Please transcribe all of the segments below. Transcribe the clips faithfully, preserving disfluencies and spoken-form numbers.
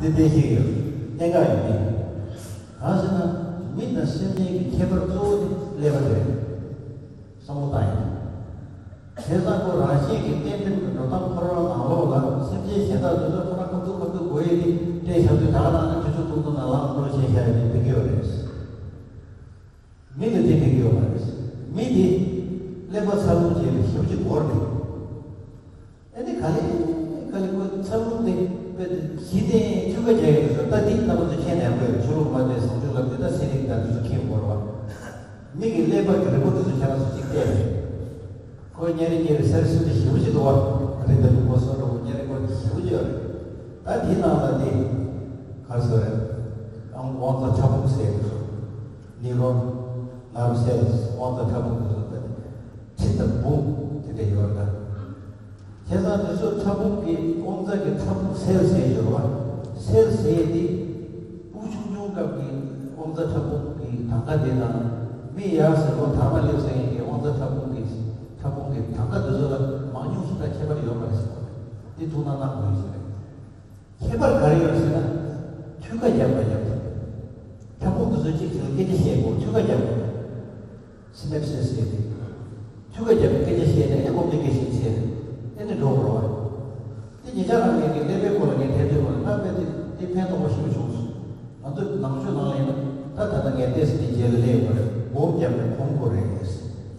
དེ་དེ་ཞིག་ཡོད། གནད་འགག་ཡོད་དེ། གང་ཟེར་ན། མི་དང་སེམས་ཅན་གྱི་ཁྱད་པར་གཙོ་བོ་དེ་ཀླད་པ་རེད། བསམ་བློ་བཏང་ཡིན། བྱས་ཙང་ཁོ་རང་བཞིན་གྱི་རྟེན་འབྲེལ་གྱི་འགྲོ་སྟངས་ཁོ་རང་ནང་ལོགས་ལ་སེམས་ཅན་གཞན་དག་དེ་ཚོ་ཁོ་རང་ཁ་ཐུག་ཁ་ཐུག་གོ་ཡས་དེ་སྤྲད་བཞག་དུས། ད་ག་ནང་ནས་དུས་ཚོད་ཐུང་ཐུང་ནང་ལམ་འགྲོ་བྱས་བཞག་ཡས་དེ་ཕན་གྱི་ཡོད་རེད། མི་ལ་དེ་ཕན་གྱི་ཡོད་མ་རེད། མི་དེ་ཀླད་པ་འཚར་ལོངས་བྱས་པའི་ཞེ་པོ་ཅིག་འགོར་ནས། ཨ་ནི་ག་ལེ་ག་ལེ་ཁོ་འཚར་ལོངས་དེ་དཔེ་དེ་གཞི་རྟེན་ཆུ་ཁ་རྒྱག་ཡོད་དུས། ད་དེ་རྣམ་པ་ཚོ་མཁྱེན་ནས་དགོས། ཆུ་ལོག་མ་དེ་བཟང་སྤྱོད་ལབ་དུས། ད་ཚན་རིག་དང་དེ་ཚོ་མཁྱེན་དགོས་རེད་བ། མི་གི་ཀླད་པ་གི་རི་མོ་དེ་ཚོ་ཁྱེད་རང་ཚོ་གཅིག་བལྟས་ནས། ཁོ་གཉའ་རིས་རྒྱས་པའི་སེར་སེར་དེ་ཞེ་པོ་ཅིག་འདུག་བ། རི་དྭགས་ལུང་པ་སོགས་འགྲོ་གཉའ་རིས་སྐོར་དེ་ཞེ་པོ་ཅིག་ཡོད་རེད། ད་དེའི་ནང་ལ་དེ་ག་རེ་ཟེར་རེད། ཨང་དབང་རྩ་ཕྲ་ཕུང་ཟེར་གི་འདུག་ནིའུ་རོན། ནར་བ་སེལ། དབང་རྩ་ཕྲ་ཕུང་དེ་ཚོ་ད་ཁྲི་དང་འབུམ་དེ་འདྲ་ཡོད་རེད་ད། བྱས་ཙང་དེ་ཚོ་ཕྲ་ཕུང་གི་དབང་རྩ་གི་ཕྲ་ཕུང་སེལ་ཟེར་ཡོད་རེད་བ། སེལ་ཟེར་ཡས་དེ། སྤུ་གུ་ཆུང་ཆུང་སྐབས་ཀྱི་དབང་རྩ་ཕྲ་ཕུང་གི་གྲངས་ཀ་དེ་དང་། མི་ཡར་སེར་པོ་དར་མ་སླེབས་ཚར་ཡས་ཀྱི་དབང་རྩ་ཕྲ་ཕུང་གི་ཕྲ་ཕུང་གི་གྲངས་ཀ་དེ་ཚོ་ལ་མང་ཉུང་ཞེ་དྲག་ཁྱད་པར་ཡོད་མ་རེད་ཟེར་བ་རེད། འདི་ཐུགས་སྣང་གནང་དགོས་ཞེས་རེད། ཁྱད་པར་ག་རེ་ཡོད་ཟེར་ན། མཐུད་ཀ་རྒྱབ་པ་རྒྱབ། ཕྲ་ཕུང་དེ་ཚོ་གཅིག་གཅིག་ལ་སྐད་ཆ་བཤད་དགོས། མཐུད་ཀ་རྒྱབ་དགོས། སི་ནེབ་སིས་ཟེར་ཏེ། མཐུད་ཀ་རྒྱབ་ནས་སྐད་ཆ་བཤད་ནས། ཨེ་ཁོ་མི་སྐད་ཆ་བཤད་ནས་ཨེ་ནས་འགྲོ་དགོས་རེད་བ། དེ་ཉེ་ཆར་རང་ངེད་ཀྱི་ཀླད་པའི་སྐོར་ལ་ངས་དྲན་དུས་སྐོར་ལ་ང་དཔེ་དེ་དེ་ཕན་ཐོགས་པ་ཞེ་པོ་བྱུང་སོང་། ང་ཚོ་ནང་ཆོས་ནང་ལ་ཡིན་ན། ད་ད་ལྟ་ངས་བལྟས་ཟིན་པའི་རྗེས་ལ་སླེབས་དགོས་རེད། སྒོམ་བརྒྱབ་ནས་གོམས་དགོས་རེད།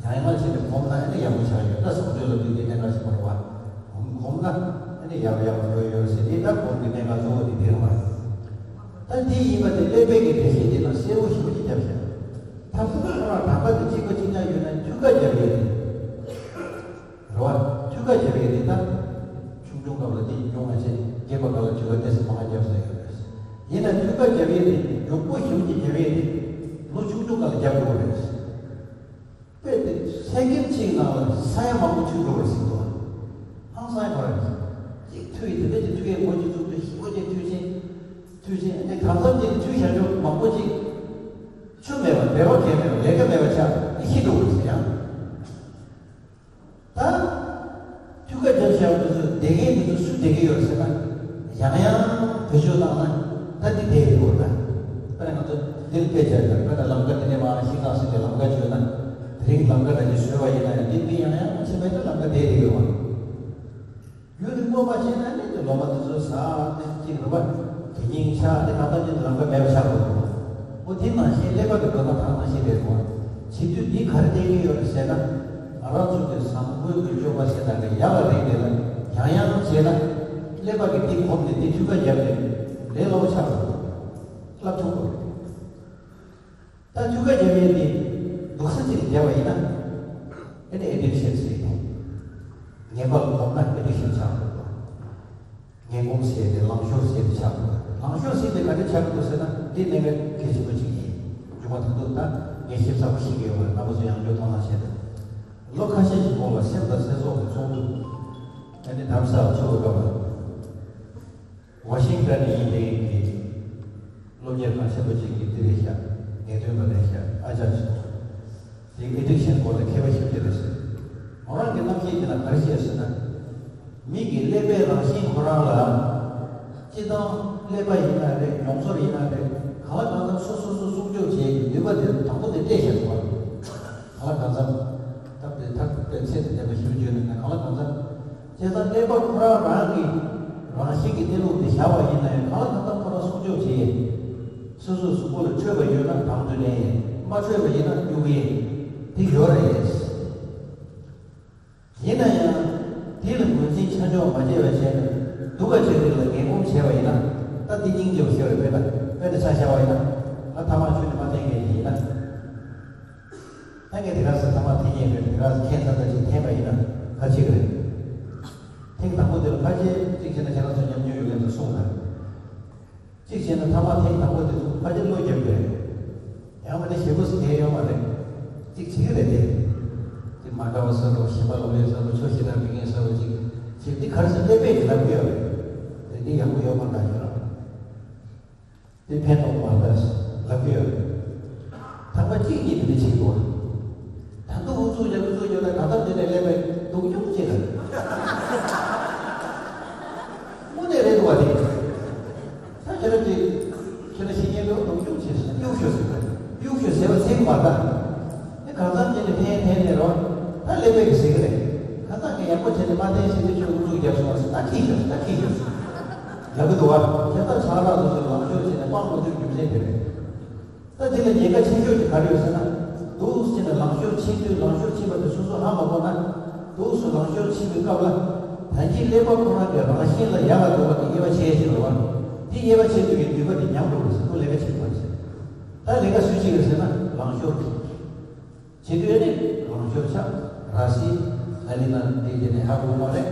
ཡང་ཡང་བྱས་ནས་གོམས་ན་ཨེ་ནས་ཡག་པོ་ཆགས་ཡོད། ད་བཟང་སྤྱོད་ལ་དུས་དེ་གནད་འགག་ཆེན་པོ་རེད་བ། གོམས་གོམས་ན་ཨེ་ནས་ཡག་པོ་ཡག་པོ་འགྲོ་ཡོད་ཟེར། དེ་ད་གོམས་ཀྱི་གནད་འགག་གཙོ་བོ་དེ་དེ་རེད་བ། ད་དེ་ཡིན་པ་དེ་ཀླད་པའི་གི་འགྲེལ་བཤད་དེ་ནང་གསལ་པོ་ཞེ་པོ་ཅིག་བརྒྱབ་ཤག་ད་ཕྲ་ཕུང་ཁོ་རང་གྲངས་ཀ་དེ་གཅིག་པ་གཅིག་རྐྱང་ཡོད་ན་མཐུད་ཀ་རྒྱབ་ཡས་རེད། རེད་བ། མཐུད་ཀ་རྒྱབ་ཡས་དེ་ད། ཆུང་ཆུང་སྐབས་ལ་དེ་ཉུང་བ་བྱས། རྒས་པ་སྐབས་ལ་མཐུད་ཀ་ཏོག་ཙམ་མང་བ་རྒྱབ་ས་ཡོད་རེད། ཡིན་ན་མཐུད་ཀ་རྒྱབ་ཡས་དེ་མགྱོགས་པོ་ཞེ་པོ་ཅིག་རྒྱབ་ཡས་དེ་ལོ་ཆུང་ཆུང་སྐབས་ལ་རྒྱབ་དགོས་རེད། དཔེ་དེ་སེ་ཀེན་གཅིག་ནང་ལ་ས་ཡ་མང་པོ་མཐུད་འགྲོ་བར་ཟིན་འདུག་ཧང་སང་ཡོད་རེད། གཅིག་མཐུད་ཡས་དེ་འདྲ་ཅིག་མཐུད་ཡས་སྒོ་གཅིག་བཙུགས་དུས་ཞེ་པོ་ཅིག་མཐུད་ཕྱིན། མཐུད་ཕྱིན་ཨ་ནི་གང་འཚམ་ཅིག་མཐུད་བཞག་ཆོག་མང་པོ་ཅིག་ཆུ་མེད་པ། བྲེལ་བ་གང་མེད་པ། ལས་ཀ་མེད་པ་ཆགས་ཨེ་ཤི་འགྲོ་དགོས་ཟེར་ཡང་། ད། མཐུད་ཀ་རྒྱབ་བཞག་དུས་སུ་བསྡད་མཁན་དེ་ཚོ་སུ་བསྡད་ཀྱི་ཡོད་ཟེར་ན། ཡང་ཡང་བེད་སྤྱོད་བཏང་ན་ད་འདི་བསྡད་ཡོད་དགོས་ད། དཔེར་ན་ང་ཚོ་འདིར་དཔེ་བྱས་ན། དཔེར་ན་ལམ་ཀ་འདི་ནས་མར་ཤིང་ཐང་ཟེར་ཏེ་ལམ་ཀ་བྱོས་ན། དེ་རིང་ལམ་ཀ་འདྲ་ཅིག་བཟོས་པ་ཡིན་ན་ཡང་། འདི་མི་ཡང་ཡང་བྱས་པ་ཡིན་ན་ལམ་ཀ་བསྡད་ཡོད་དགོས། ཡུན་རིང་པོ་མ་བྱས་ན་ནི་དེ་ལོ་མ་དེ་ཚོ་ཟ་ནས་གཅིག་རུ་བ། དེ་ཉིན་ཆགས་ཏེ་ད་ལྟ་ཉིད་ལམ་ཀ་མེད་པ་ཆགས་འགྲོ་གི་འདུག་འོ་དེ་ནང་བཞིན་ཀླད་པ་གི་འགྲོ་སྟངས་ད་ནང་བཞིན་རེད་འདུག་བྱེད་དུས་འདི་ག་རེ་བསྟན་གྱི་ཡོད་རེད་ཟེར་ན། ང་རང་ཚོ་གི་བཟང་པོའི་གི་སྤྱོད་པ་ཟེར་ན་གི་ཡག་ལ་རིགས་དེ་ལ་ཡང་ཡང་བྱས་ན། ཀླད་པ་གི་འདི་གོམས་ནས་འདི་མཐུད་ཀ་བརྒྱབ་ནས་ལས་སླ་པོ་ཆགས་འགྲོ་གི་འདུག་བསླབ་ཐུབ་དགོས་རེད། ད་མཐུད་ཀ་རྒྱབ་ཡས་དེ་སྡུག་ས་ཅིག་བརྒྱབ་པ་ཡིན་ན། ཨེ་ནི་ཨེ་ཌིག་ཤན་ཟེར་གི་འདུག་ངན་པ་ལ་གོམས་ན་ཨེ་ཌིག་ཤན་ཆགས་འགྲོ་གི་འདུག་ངན་གོམས་ཟེར་ཏེ་ལང་ཤོར་ཟེར་ཏེ་ཆགས་འགྲོ་གི་འདུག་ལང་ཤོར་ཟེར་ཏེ་ག་འདྲ་ཆགས་འགྲོ་གི་འདུག་ཟེར་ན། འདི་གནད་འགག་གལ་ཆེན་པོ་ཅིག་ཡིན། མཇུག་མ་ད་དུང་ད་ངས་ཞིབ་ཚགས་པོ་ཤེས་ཀྱི་ཡོད་པ་རྣམ་པ་ཚོ་ཡང་བསྐྱར་དོ་སྣང་བྱས་ཏེ། ལོ་ཁ་ཤས་ཤིག་གོང་ལ་སེམས་དང་ཚེ་སྲོག་གི་ཚོགས་འདུ་ཨ་ནི་དྷ་རམ་ས་ལ་ཚོགས་པའི་སྐབས་ལ། ཝ་ཤིང་ཊོན་ནས་ཡིན་པའི་གི་སློབ་གཉེར་ཁང་ཆེན་པོ་ཅིག་གིས་འདི་རེད་ཤག་ངེས་སྟོན་པ་རེད་ཤག་ཨ་ཅག་ཅིག་དེ་ཨེ་ཌིག་ཤན་སྐོར་ལ་མཁས་པ་ཞིག་དེ་རེད་ཟེར། མོ་རང་གི་རྣམ་བཤད་དེ་ལ་ག་རེ་བཤད་ཟེར་ན། མི་གི་ཀླད་པའི་རང་བཞིན་ཁོ་རང་ལ། སྤྱིར་བཏང་ཀླད་པ་ཡིན་ན་རེད། མྱོང་ཚོར་ཡིན་ན་རེད། གང་ལ་གང་འཚམ་སོ་སོ་སོ་སྲུང་སྐྱོབ་བྱེད་ཀྱི་ནུས་པ་དེ་དང་པོ་དེ་སྤྲད་བཞག་འདུག་བ། གང་ལ་གང་འཚམ། སྟབས་བདེ་ཐབས་བདེ་ཚད་དེ་ལྡན་པ་ཞིག་བརྗོད་ནས་ན། གང་ལ་གང་འཚམ། བྱས་ཙང་ཀླད་པ་ཁོ་རང་རང་གི་རང་བཞིན་གྱི་གནས་ལུགས་དེ་བཞག་པ་ཡིན་ན་ཡང་། གང་ལ་གང་འཚམ་ཁོ་རང་སྲུང་སྐྱོབ་བྱེད། སོ་སོའི་གཟུགས་པོ་ལ་འཕྲོད་པ་ཡོད་ན་དང་དུ་གནས། མ་འཕྲོད་པ་ཡིན་ན་སྐྱུག་གི་དེ་ཡོད་རེད། ཡིན་ན་ཡང་དེ་ལ་ངོས་འཛིན་ཆ་འཇོག་མ་བྱས་པ་བྱས་ནས་སྡུག་ག་བྱེད་རིགས་ལ་ངན་གོམས་བྱས་པ་ཡིན་ན། ད་དེ་སྙིང་རྗེ་པོ་ཞིག་རེད། དཔེར་ན་དཔེར་ན་ཆ་བཞག་པ་ཡིན་ན། ང་ཐ་མག་ཆུ་ནས་མ་འཐེན་མཁན་ཞིག་ཡིན་ན། ད་ངས་དེ་ག་ས་ཐ་མག་འཐེན་མཁན་རེད། དེ་ག་ས་ཁྱད་མཚར་ད་ཅིག་འཐེན་པ་ཡིན་ན་ག་ཅིག་རེད། ཐེངས་དང་པོ་དེ་ལ་ཕལ་ཆེར་གཅིག་བྱས་ན་ཁྱེད་རང་ཚོ་ཉམས་མྱོང་ཡོད་མཁན་ཚོ་གསུངས་དང་། གཅིག་བྱས་ན་ཐ་མག་ཐེངས་དང་པོ་དེ་ཚོ་ཕལ་ཆེར་བློ་རྒྱབ་ཀྱི་རེད། ཡང་མིན་ན་ཞེ་པོ་ཟེར་ཡོད་མ་རེད། གཅིག་བྱེད་ཀྱི་རེད་དེ། དེ་མ་དགའ་བ་ཟེར་རོ། ཞེན་པ་ལོག་ལས་ཟེར་རོ། ཆོས་ཞེ་དྲག་མི་ངན་ཟེར་རོ། གཅིག་བྱེད་དེ་ག་རེ་ཟེར་ཀླད་པས་ཀྱི་ལབ་ཀྱི་ཡོད་རེད། དེ་འདི་ཡག་པོ་ཡོད་མ་འདྲ་ཡོད་ར། དེ་ཕན་ཐོགས་མ་འདྲ་ལབ་ཀྱི་ཡོད་རེད། ཐང་པ་གཅིག་གཉིས་དེ་འདྲ་བྱེད་དགོས། ད་དུང་ཨུ་ཚུགས་རྒྱབ་ཨུ་ཚུགས་རྒྱབ་ད་ག་ད་འདི་ནས་ཀླད་པས་སྡུག་སྦྱོང་བྱེད་ལ། དངོས་གནས་རེད་འདུག་བ་དེ། ད་ མ་ད། ཨེ་གང་འཚམ་བྱས་ནས་འཐེན་འཐེན་ནས་རོ། ད་ཀླད་པས་ཀྱི་ཟེར་གི་རེད། ཁ་སང་གི་ཡག་པོ་བྱས་ནས་མ་འཐེན་ཟེར་དུས་ཁྱོད་ཨུ་ཚུགས་རྒྱབ་སོང་བ་ཟེར། ད་ཁྱི་ཤོར་སོང་། ད་ཁྱི་ཤོར་སོང་། ཡག་པོ་འདུག་བ། ཁྱེད་ད་ཆང་རག་སོ་སོའི་ལངས་ཕྱོགས་བྱས་ནས་སྤང་དགོས་དུས་རྒྱུ་མཚན་དེ་རེད། ད་དེ་ལ་ཉེན་ཁ་ཆེ་ཤོས་དེ་ག་རེ་ཡོད་ཟེར་ན། འདུག་སེ་བྱས་ནས་ལངས་ཕྱོགས་ཕྱིན་དུས་ལངས་ཕྱོགས་ཕྱིན་པ་དེ་སོ་སོ་ཧ་མ་གོ་ན། འདུག་སེ་ལངས་ཕྱོགས་ཕྱིན་པའི་སྐབས་ལ། ད་གིན་ཀླད་པ་ཁོ་རང་གི་རང་བཞིན་ལ་ཡག་ག་འདུག་པ་དེ་དབྱེ་བ་ཕྱེ་ཡས་ཅིག་རེད་བ། དེ་དབྱེ་བ་ཕྱེ་དུས་ཀྱི་ནུས་པ་དེ་ཉམས་འགྲོ་བ་ཟེར། ཁོ་ལས་ཀ་བྱེད་དགོས་ཟེར། ད་ལས་ཀ་སུས་བྱེད་ཀྱི་རེད་ཟེར་ན་ལངས་ཕྱོགས་ཀྱིས། བྱེད་དུས་ནི་ལངས་ཕྱོགས་ཆགས་ར་སི་ལ་ལི་ན་འདི་དེ་ནས་ཧ་གོ་མ་རེད།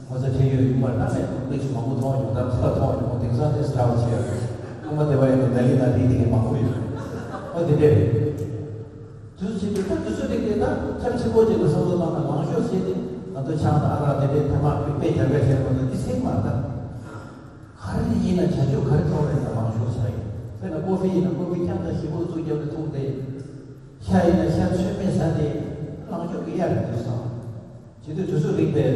ངོ་ཚ་ཁྲེལ་ཡོད་ཡོད་མ་རེད། ད་ངས་མིག་སུ་མང་པོ་མཐོང་ཡོང་། ད་ཚ་མཐོང་ཡོང་། དེང་སང་དེ་སྐྲག་བྱས་ཡོད། རྐུན་མ་སྡེ་བ་ཡིན་ན་ལ་ལི་ན་འདི་དེ་ནས་མང་པོ་ཡོད། ཨོ་དེ་འདྲས་རེད། དུས་ཚོད་དེ་ད་དུས་ཚོད་རིག་དེ་ད་ཚར་ཆེན་པོ་ཅིག་ལ་བསམ་བློ་བཏང་ན་ལངས་ཕྱོགས་ཟེར་དེ་ང་ཚོ་ཆང་དང་ཨ་རག་དེ་འདྲས་ཐ་མག་དཔེ་རྒྱག་ག་བྱས་པ་དང་དེ་ཚེ་མ་ད། ག་རེ་ཡིན་ན་བྱ་སྤྱོད་ག་རེ་གཏོང་རེད་ན་ལངས་ཕྱོགས་ཆགས་ཡིན། དཔེར་ན་ཀོ་ཧྥི་ཡིན་ན་ཀོ་ཧྥི་རྐྱང་དང་ཞིབ་པོ་བཙུགས་རྒྱབ་ནས་འཐུང་སྟེ། ཤ་ཡིན་ན་ཤ་ཚོད་མེད་ཟ་སྟེ། ལངས་ཕྱོགས་ཀྱི་གཡའ་རེད་འདུག་བསམ། བྱེད་དུས་དུས་ཚོད་རིག་པས་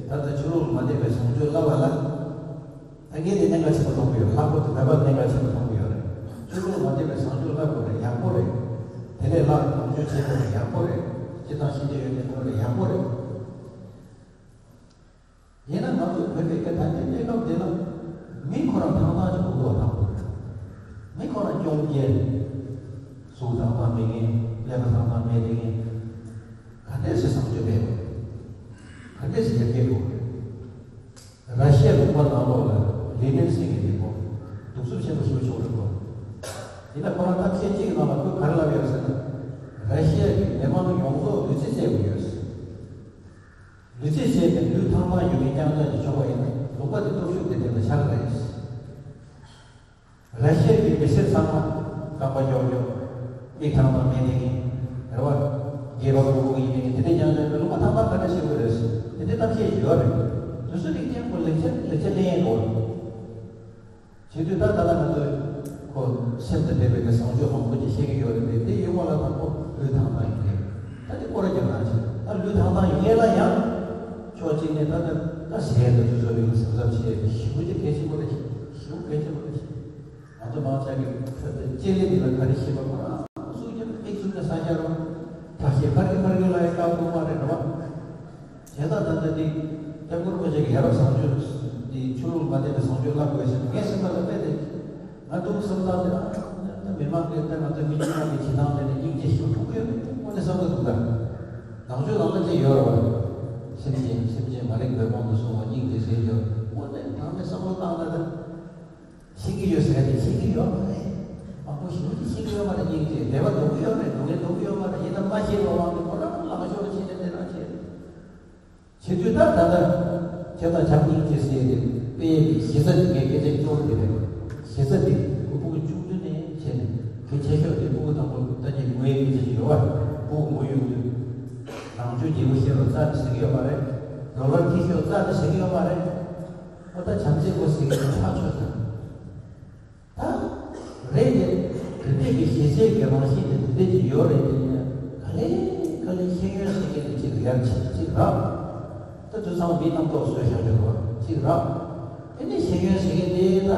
ད་ལྟ་ཆོས་ལུགས་མ་བསྟེན་པའི་བཟང་སྤྱོད་བསླབ་པ་ལ། ད་གལ་ཏེ་གནད་འགག་ཆེན་པོ་མཐོང་གི་ཡོད། ལྷག་པར་དུ་བོད་པར་གནད་འགག་ཆེན་པོ་མཐོང་གི་ཡོད་རེད། ཆོས་ལུགས་མ་བསྟེན་པའི་བཟང་སྤྱོད་བསླབ་དགོས་རེད། ཡག་པོ་རེད། དེ་ལས་ལྷག་ལངས་ཕྱོགས་བྱེད་དགོས་རེད། ཡག་པོ་རེད། སྤྱིར་བཏང་ཤེས་བྱ་ཡོད་མཁན་ཚོ་ལ་ཡག་པོ་རེད། ཡིན་ན་ང་ཚོ་བོད་པའི་སྐད་ད་ལྟའི་གནས་སྐབས་འདི་ལ། མི་ཁོ་རང་ཐང་ཐང་ཅིག་དགོས་མདོག་ཐང་པོ་རེད། མི་ཁོ་རང་སྐྱོང་རྒྱལ། གཟུགས་ཐང་ཐང་མེད་མཁན། ཀླད་པ་ཐང་ཐང་མེད་མཁན། ག་འདྲས་སེ་བཟང་སྤྱོད་སྤེལ་དགོས། ག་འདྲས་སེ་ཡར་རྒྱས་དགོས། ར་ཤི་ཡ་ལུང་པ་ནང་ལོགས་ལ་ལེ་ནིན་ཟེར་མཁན་ཅིག་གོ། གདུག་རྩུབ་ཆེན་པོ་ཞེ་པོ་བྱུང་རེད་གོ། ཡིན་ན་ཁོ་རང་ད་ཁྱེད་ཅིག་གི་ནང་ལ་ཁོས་ག་རེ་ལབ་ཡོད་ཟེར་ན། ར་ཤི་ཡ་གི་མི་མང་ཡོངས་རྫོགས་ལུས་རྩལ་རྩེད་དགོས་ཡོད། ལུས་རྩལ་བྱས་ནས་ལུས་ཐང་ཐང་ཡོད་མཁན་རྐྱང་རྐྱང་ཅིག་བྱུང་བ་ཡིན་ན་ལུང་པ་དེ་སྟོབས་ཤུགས་དེ་ལྡན་པ་ཆགས་ཀྱི་རེད། ར་ཤི་ཡ་གི་མི་སེར་ཚང་མ་རྐང་པ་ཀྱོག་ཀྱོག་མིག་ཐང་ཐང་མེད་མཁན། རེད་བ། སྒལ་པ་སྦུག་སྦུག་ཡིན་མཁན་དེ་འདྲ་རྐྱང་རྐྱང་ལུང་པ་ཐང་ཐང་ག་འདྲ་ཞིག་དགོས་རེད། དེ་འདྲའི་གཏམ་བཤད་ཡོད་རེད། དུས་ཚོད་རིང་ཅན་པོ་ལེགས་ཆ་ལེགས་ཆ་ལེན་ཡས་དགོས། བྱེད་དུས་ད་ལྟ་ང་ཚོས་ཁོ་སེམས་དང་འབྲེལ་བའི་གི་བཟང་སྤྱོད་མང་པོ་ཅིག་བཤད་ཀྱི་ཡོད་རེད་དེ། དེ་ཡོད་མ་ལ་དང་པོ་ལུས་ཐང་ཐང་ཡིན་གྱི་རེད། ད་དེ་སྐོར་རྒྱག་ན་ཆེ། ད་ལུས་ཐང་ཐང་ཡིན་ངེས་ལ་ཡང་། ཕྱོགས་གཅིག་ནས་ད་ལྟ་ད་ཟས་དང་དུས་ཚོད་རིང་ལ་སེམས་འཚབ་བྱེད་ཞེ་པོ་ཅིག་གལ་ཆེན་པོ་རེད། ཞེ་པོ་གལ་ཆེན་པོ་རེད། ང་ཚོ་མང་ཆ་གི་ཁྲོད་དུ་སྤྱི་ལེ་འདི་ལ་ག་རེ་ཤེས་པ་ཁོ་རང་སུ་ཡིན་ཨེག་ཚུགས་ནས་ས་ཆ་རོ། ཐག་ཤེས་ཕར་གི་ཕར་གི་ལ་ཡང་བཀག་ཐུབ་མ་རེད་རེད་བ། དེ་ལྟར་ད་ལྟ་འདི་སྐྱབས་མགོན་རིན་པོ་ཆེ་གི་ཡ་རབས་བཟང་སྤྱོད་འདི་ཆོས་ལུགས་མ་བསྟེན་པའི་བཟང་སྤྱོད་བསླབ་དགོས་ཟེར་ནས་ངའི་སེམས་པ་ལ་དཔེ་དེ། ང་ཐུག་བསམ་སྟངས་དེ་ཨ་ད་མི་མང་གི་ད་ང་ཚོ་མི་རྒྱུད་ནང་གི་བྱེད་སྟངས་དེ་ནི་སྙིང་རྗེ་ཞིག་ཐུག་གི་ཡོད་མེད་དངོས་གནས་བསམ་བློ་ཐུག་ད། ནང་ཆོས་ནང་ལ་ཅིག་ཡོད་རེད་བ། སེམས་ཅན་སེམས་ཅན་མ་རིག་པའི་དབང་དུ་སོང་བ་སྙིང་རྗེ་ཟེར་གྱི་ཡོད། དངོས་གནས་དྲང་གནས་བསམ་བློ་བཏང་ན་ད། ཤེས་ཀྱི་ཡོད་ཟེར་ཏེ་ཤེས་ཀྱི་ཡོད་མ་རེད། མང་པོ་ཞེ་པོ་ཅིག་ཤེས་ཀྱི་ཡོད་མ་རེད། སྙིང་རྗེ་ལས་ཀ་འདུག་གི་ཡོད་མ་རེད། འདུག་གི་འདུག་གི་ཡོད་མ་རེད། ཡིན་ན་མ་ཤེས་པའི་དབང་གིས་ཁོ་རང་ལངས་ཕྱོགས་ཕྱིན་ནས་དེ་རང་བྱས། བྱེད་དུས་ད་ད་ལྟ་ཁྱེད་དང་བྱམས་སྙིང་རྗེ་ཟེར་ཏེ་དཔེ་ཡི་གཞི་རྩ་དེ་ངས་སྐད་ཆ་སྐྱོར་དེ་རེད། གཞི་རྩ་དེ་ཁོ་ཕྲུ་གུ་ཆུང་དུས་ནས་བྱས་ནས་གལ་ཆེ་ཤོས་དེ་ཕྲུ་གུ་དང་པོ་ལྟ་ཉན་ངོ་ཡི་སྐད་ཆ་ཡོད་པ་ཕྲུ་གུ་ངོ་ཡོང་དུས་ནང་ཆོས་རྒྱས་པོ་བཤད་རོགས་རྩ་ནས་ཟེར་གྱི་ཡོད་མ་རེད། ཌོ་ལར་ཁྱི་ཤོར་རྩ་ནས་ཟེར་གྱི་ཡོད་མ་རེད། ཨོ་ད་བྱམས་བརྩེ་དགོས་ཟེར་གྱི་ཐག་ཆོད་ད། ད་རེད་དེ། དེ་འདྲས་ཀྱི་ཤེས་བྱའི་གི་རང་བཞིན་དེ་དེ་འདྲས་ཀྱི་ཡོད་རེད་དེ་ནས་ག་ལེ་ག་ལེ་ཤེས་ཡོན་ཟེར་མཁན་དེ་གཅིག་ཡར་ཕྱིན་གཅིག་རག་ད་དུས་ཚང་མི་རྣམ་རྟོག་བཟོས་བཞག་ཡོད་རེད་བ་གཅིག་རག་དེ་ནས་ཤེས་ཡོན་ཟེར་མཁན་དེ་ད།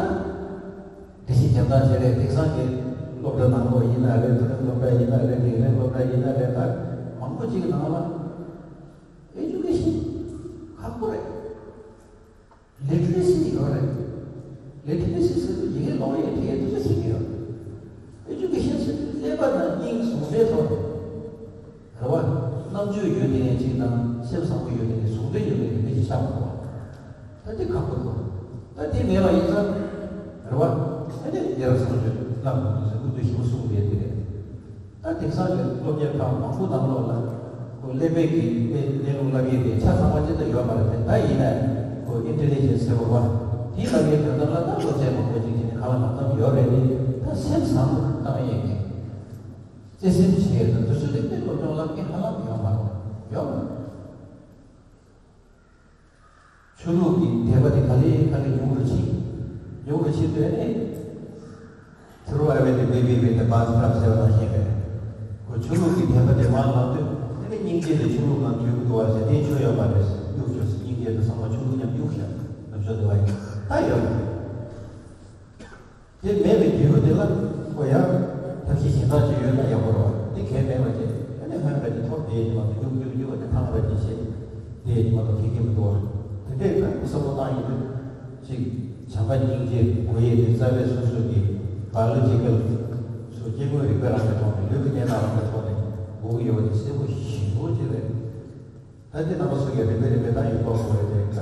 དེ་བཞིན་རྒྱབ་སྟངས་བྱས་རེད། དེང་སང་གི་སློབ་གྲྭ་ནང་ལོགས་ཡིན་ན་རེད། མཐོ་རིམ་སློབ་གྲྭ་ཡིན་ན་རེད། འབྲིང་རིམ་སློབ་གྲྭ་ཡིན་ན་རེད། ད་མང་པོ་གཅིག་ནང་ལ་ཨེ་ཇུ་ཀེ་ཤན་ཁག་པོ་རེད། ལི་ཊི་རེ་སི་ཡོད་རེད། ལི་ཊི་རེ་སི་ཟེར་དུས་ཡི་གེ་ཀློག་ཡས་དེ་ཡས་དུས་ཚོད་ཤེས་ཀྱི་ཡོད། ཨེ་ཇུ་ཀེ་ཤན་ཟེར་དུས་ཀླད་པ་དང་སྙིང་ཟུང་འབྲེལ་ཐོག་ནས་རེད་བ། རྣམ་དཔྱོད་ཡོད་དེ་ངས་གཅིག་དང་སེམས་བཟང་པོ་ཡོད་དེ་ངས་ཟུང་འབྲེལ་ཡོད་མཁན་གྱི་མི་གཅིག་ཆགས་དགོས་བ། ད་འདི་ཁག་པོ་འདུག་ད་འདི་མེད་པ་ཡིན་ཙང་རེད་བ། ཨ་ནི་ཡ་རབས་བཟང་སྤྱོད་བསླབ་དགོས་འདུག་ཟེར་ཀུན་ཏུ་ཞིབ་པོ་གསུངས་ཡོད་དེ་རེད། ད་དེང་སང་གི་སློབ་གཉེར་ཁང་མང་པོ་ནང་ལོགས་ལ་ཁོ་ཀླད་པའི་གི་གནས་ལུགས་བསླབ་ཡས་དེ་ཆ་ཚང་བ་ཅི་ལྟར་ཡོད་མ་རེད་དེ། ད་ཡིན་ན་ཁོ་ཨིན་ཏེ་ལི་ཇེན་སི་ཟེར་བ་བ་དེ་བསླབ་ཡས་དོན་དག་ལ་ད་སློབ་ཚན་མང་པོ་ཅིག་བྱས་ནས་གང་ལ་གང་འཚམ་ཡོད་རེད་དེ། ད་སེམས་བཟང་པོ་བཏང་ཡས་ཀྱི་བརྩེ་སེམས་བྱས་ཡས་དང་དུས་ཚོད་རིང་པོའི་སློབ་སྦྱོང་བསླབ་མཁན་ཧ་ལམ་ཡོད་མ་རེད། ཡོད་མ་རེད། ཆོས་ལུགས་ཀྱི་དད་པ་དེ་ག་ལེ་ག་ལེ་ཉུང་རུ་ཕྱིན། ཉུང་རུ་ཕྱིན་དུས་ནི། Throw away the baby with the bath tub ཟེར་བ་དང་གཞན་པས། ཁོ་ཆོས་ལུགས་ཀྱི་དད་པ་དེ་མར་ལངས་དུས་ཨ་ནི་སྙིང་རྗེ་དེ་ཆོས་ལུགས་ནང་འཇུག་གི་འདུག་བ་ཟེར། དེ་ཆོས་ཡོད་མ་རེད་ཟེར། གཡུག་ཆོག་ཟེར། སྙིང་རྗེ་དེ་ཚང་མ་ཆོས་ལུགས་མཉམ་གཡུག་བཞག་ནུབ་ཕྱོགས་དེ་བ་ཡིན་ད་ཡོད་མ་རེད། དེ་མེད་པའི་རྒྱུ་དེ་ལ་ཁོ་ཡང་ཐབས་ གཞན་དག་ཅིག་ཡོད་ན་ཡག་པོ་རེད་བ། དེ་གལ་མེད་པ་ཅིག་ཨ་ནི་སྔོན་པ་ཅིག་ཐོབ་དེ་ཉི་མ་དུ་རྒྱུག་རྒྱུག་རྒྱུག་ཨ་ནི་ཐང་པ་ཅིག་བྱེད་དེ་ཉི་མ་དུ་ཁེ་ཁེ་མི་འདུག་བ། དེ་འདྲའི་ད་བསམ་བློ་བཏང་ཡོད་དུས་ཅིག་བྱམས་པ་སྙིང་རྗེ་དགོས་ཡས་དེ་རྩ་བའི་སོ་སོ་གི་བ་ལོ་ཇི་ཀལ་སོ་སྐྱེ་དངོས་རིག་པའི་རང་གི་ཐོག་ནས་ལུས་ཀྱི་གནས་སྟངས་རང་གི་ཐོག་ནས་དགོས་ཀྱི་ཡོད་པ་དེ་གསལ་པོ་ཞེ་པོ་ཅིག་རེད། ད་དེ་རྣམ་པ་ཚོ་གིས་རིམ་པས་རིམ་པས་ད་ཡོད་པ་གོ་རེད་དེ་ཀ་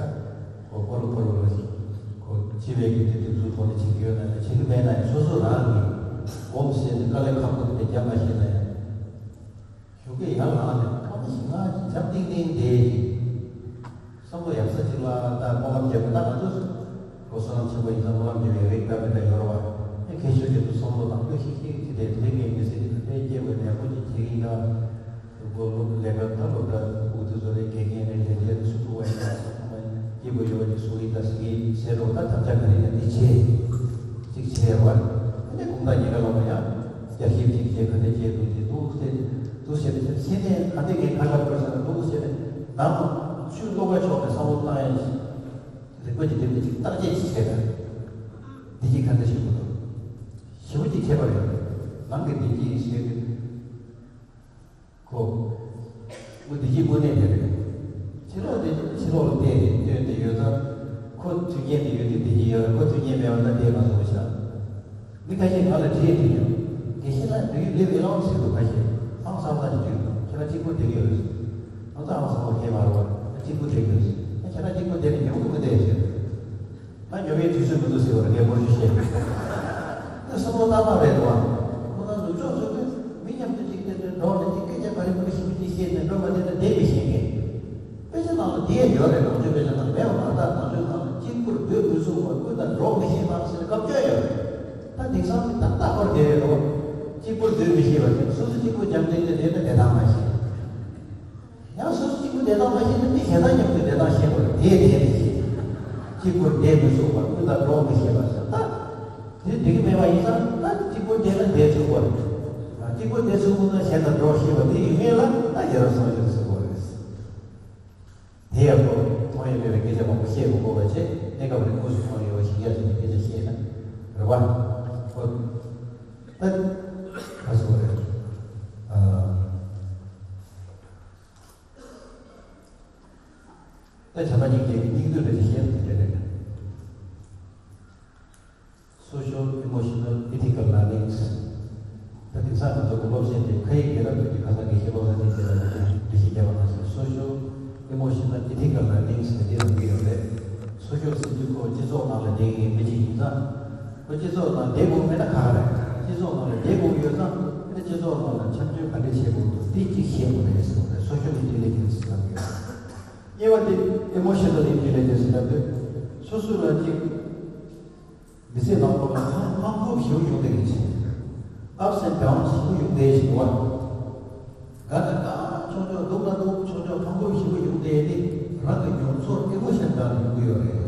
ཁོ་ཁོ་རུ་ཁོ་རུ་ལ་ཁོ་སྤྱི་པའི་གི་དེ་དེ་ཚོའི་ཐོག་ནས་བྱེད་ཀྱི་ཡོད་ན་ནི་བྱེད་ཀྱི་མེད་ན་ཡང་སོ་སོ་རང་གིས་སྒོམ་ཟེར་ནས་དཀའ་ལས་ཁག་པོ་དེ་རྒྱབ་མ་ཤེས་ན་ཡང་ཞོགས་ཀས་ཡར་ལངས་ནས་ཁ་མ་ཞིག་ང་འཇམ་ཏིང་ཏིང་དེ་བསམ་བློ་ཡག་ས་ཅིག་ལ་ད་སྨོན་ལམ་རྒྱབ་ན་ང་ཚོ་ཁོ་བསོད་ནམས་ཆེན་པོ་ཡིན་ཙང་སྨོན་ལམ་རྒྱབ་ཡས་རིགས་ད་མི་འདྲ་ཡོད་རེད་བ། ཨེ་ཁྱེད་ཆོས་ཀྱི་ཚོ་བསམ་བློ་བཏང་ཤོག་ཤིག་ཤིག་ཅི་དེ་དེ་ངས་མི་ཟེར་གྱི་ད་དཔེ་སྐྱེ་བའི་ནས་ཁོ་ཅིག་བྱེད་ཀྱི་ཡིན་ད། སློབ་ལས་ཀ་ད་སློབ་གྲྭ་འུ་ཚོ་ཚོ་རེ་དགེ་རྒན་རེ་ལས་བྱེད་རེ་སུ་ཐུག་པ་ཡིན་ན་ཚང་མ་སྐྱིད་པོ་ཡོད་པ་ཅིག་བཟོ་གི་ཡིན་ད་ཟེར་གྱི་ཟེར་རོ། ད་ཐབས་ཆག་ག་རེ་ཡིན་ན་འདི་བྱེད་ཅིག་བྱེད་བ། ཨ་ནི་དགོང་དག་ཉལ་ཁ་ལོག་མ་ཡང་རྒྱ་ཞིབ་ཅིག་བྱེད་ག་འདྲ་བྱེད་འདུག་ཅིག་འདུག་ཟེར་འདུག་ཟེར་ནས་ཟེར་ནས་ཨ་ནི་ངས་ཁ་ཁ་བོར་ཟེར་ན་འདུག་ཟེར་ནས་ནམ་ཆུ་བློ་ཁ་ཕྱོགས་ནས་བསམ་བློ་བཏང་ཡ་ཞིག་རིག་པ་ཅིག་དེ་འདྲ་ཅིག་བརྟག་དཔྱད་ཅིག་བྱེད་ད། འདི་ཅིག་ག་འདྲ་ཞིག་འདུག་ཞེ་པོ་ཅིག་ཁྱད་པར་ཡོད། ནང་གི་བདེ་སྐྱིད་ཟེར་གི་ཁོ། ཁོ་བདེ་སྐྱིད་དངོས་གནས་དེ་རེད། ཕྱི་ལོགས་དེ་ཕྱི་ལོགས་ལ་བལྟས་ཏེ་སྟོན་ཏེ་ཡོད་ཙང་། ཁོ་མཐུན་རྐྱེན་དེ་ཡོད་དུས་བདེ་སྐྱིད་ཡོད་རེད། ཁོ་མཐུན་རྐྱེན་མེད་པ་ན་བདེ་མ་སོང་བ་ཤག་མི་ཁ་ཤས་ང་ལ་དྲིས་དུས་ཀྱང་དགེ་བཤེས་ལགས་འདི་ལས་མི་ལོང་ཟེར་དུས་ཁ་ཤས་ཨང་བསམ་བློ་ཞིག་བརྗོད་འདུག་ཁྱེད་རང་གཅིག་པུ་བསྡད་ཀྱི་ཡོད་རེད། ང་ཚོ་ཨང་བསམ་བློ་ཁེལ་མ་རེད་བ། གཅིག་པུ་བསྡད་ཀྱི་ཡོད་རེད། ཁྱེད་རང་གཅིག་པུ་བསྡད་ནས་ཉོབ་ཀྱི་མི་བསྡད་ཟེར། ང་ཉོ་བའི་དུས་ཚོད་མི་འདུག་ཟེར་བ་རེད། ངས་མོར་ཤུ་བཤད། ད་བསམ་བློ་བཏང་མ་རེད་དོ། ཁོ་ན་ནུབ་ཕྱོགས་ཚོ་གིས་མི་མཉམ་དུ་གཅིག་བསྡད་ནས་འགྲོགས་ནས་གཅིག་སྐད་ཆ་ག་རེ་མི་ཤེས་མི་གཅིག་བཤད་ནས་འགྲོ་མ་བསྡད་ན་བསྡད་མི་ཤེས་མཁན། དཔེ་ཆ་ནང་ལ་དེ་ཡོད་རེད། ནང་ཆོས་དཔེ་ཆ་ནང་མེད་པ་མ་རེད། ད་ནང་ཆོས་ནང་ལ་གཅིག་པུར་སྡོད་མི་ཚུགས་པར་ཀུན་དང་འགྲོགས་མི་ཤེས་པ་ཟེར་སྐབས་བཅོས་ཡོད་རེད། ད་དེང་སང་མི་ཏག་ཏག་པར་བསྡད་ཡོད་རེད། གཅིག་པུར་སྡོད་མི་ཤེས་པ་དེ་སོ་སོ་གཅིག་པུ་འཇམ་ཐིང་ཐིང་བསྡད་ན་བསྡད་སྟངས་མ་ཤེས། ཡང་སོ་སོ་གཅིག་པུ་བསྡད་སྟངས་མ་ཤེས་ན་མི་གཞན་དང་མཉམ་དུ་བསྡད་སྟངས་ཤེས་དགོས་རེད། དེ་དེ་རེད་ཤེས། གཅིག་པུར་བསྡད་མི་ཚུགས་པར་ཀུན་དང་འགྲོགས་མི་ཤེས་པ་ཟེར་ད། དེ་འགྲིག་གི་མེད་པ་ཡིན་ཙང་ད་གཅིག་པུ་བསྡད་ན་བསྡད་ཚུགས་པ་རེད། གཅིག་པུ་བསྡད་ཚུགས་ཀྱི་ན་གཞན་དང་འགྲོགས་ཤེས་པ་དེ་ཡིན་ངེས་ལ་ད་རྒྱལ་རབས་སངས་རྒྱས་ཟེར་དགོས་རེད། དེ་ཡག་པོ་མཐོང་ཡས་མེད་པའི་སྐད་ཆ་མང་པོ་བཤད་མི་དགོས་པ་བྱས། གནས་སྐབས་རིང་དངོས་སུ་མཐོང་ཡོད་པ་ཞིག་ཡ་ཞིག་གི་སྐད་ཆ་བཤད་ན་རེད་བ། ཨོ། ད་ག་སོ་རེད། ཨ། ད་བྱམས་པ་སྙིང་རྗེ་གི་སྙིང་བསྡུས་རེ་ཞིག་བཤད་ན་དེ་འདྲ་རེད། Social emotional ethical learnings། ད་དེང་སང་ང་ཚོ་གོ་སློབ་ཆེན་དེ་ཁ་ཡིག་དེ་རབ་ཏུ་ཀྱི་ཁ་སང་དགེ་བཤེས་བློ་བཟང་ཅན་དེ་ལ་འགྲེལ་བཤད་བརྒྱབ་པ་ན་social emotional ethical learnings་ཟེར་དེ་རང་གི་ཡོད་རེད། Social་ཟེར་དུས་ཁོ་སྤྱི་ཚོགས་ནང་ལ་བསྡད་མཁན་མི་གཅིག་ཡིན་ཙང་། ཁོ་སྤྱི་ཚོགས་ནང་བསྡད་དགོས་མེད་ན་ཁག་རེད། སྤྱི་ཚོགས་ནང་ལ་བསྡད་དགོས་ཡོད་ཙང་། ཨ་ནི་སྤྱི་ཚོགས་ནང་ལ་འཆམ་མཐུན་ག་འདྲས་བྱེད་དགོས་འདུག་དེ་གཅིག་ཤེས་དགོས་རེད་ཟེར་བ་རེད། Social intelligence་ལབ་ཡོད། གཉིས་པ་དེ་emotional intelligence་ལབ་དུས་སོ་སོ་ལ་གཅིག་མི་ཚེ་ནང་ལོགས་ལ་ཕངས་ཕངས་སྐྱུག་ཞིག་ཡོང་བསྡད་ཀྱི་ཆེ། Ups and downs་ཞིག་ཡོང་བསྡད་ཀྱི་འདུག་བ། དགའ་ན་དགའ་ཆོག་ཆོག་སྡུག་ན་སྡུག་ཆོག་ཆོག་ཕངས་སྐྱུག་ཞིག་ཡོང་བསྡད་དེ་རང་གི་མྱོང་ཚོར་emotion་སྒང་ནས་ཡོང་གི་ཡོད་རེད།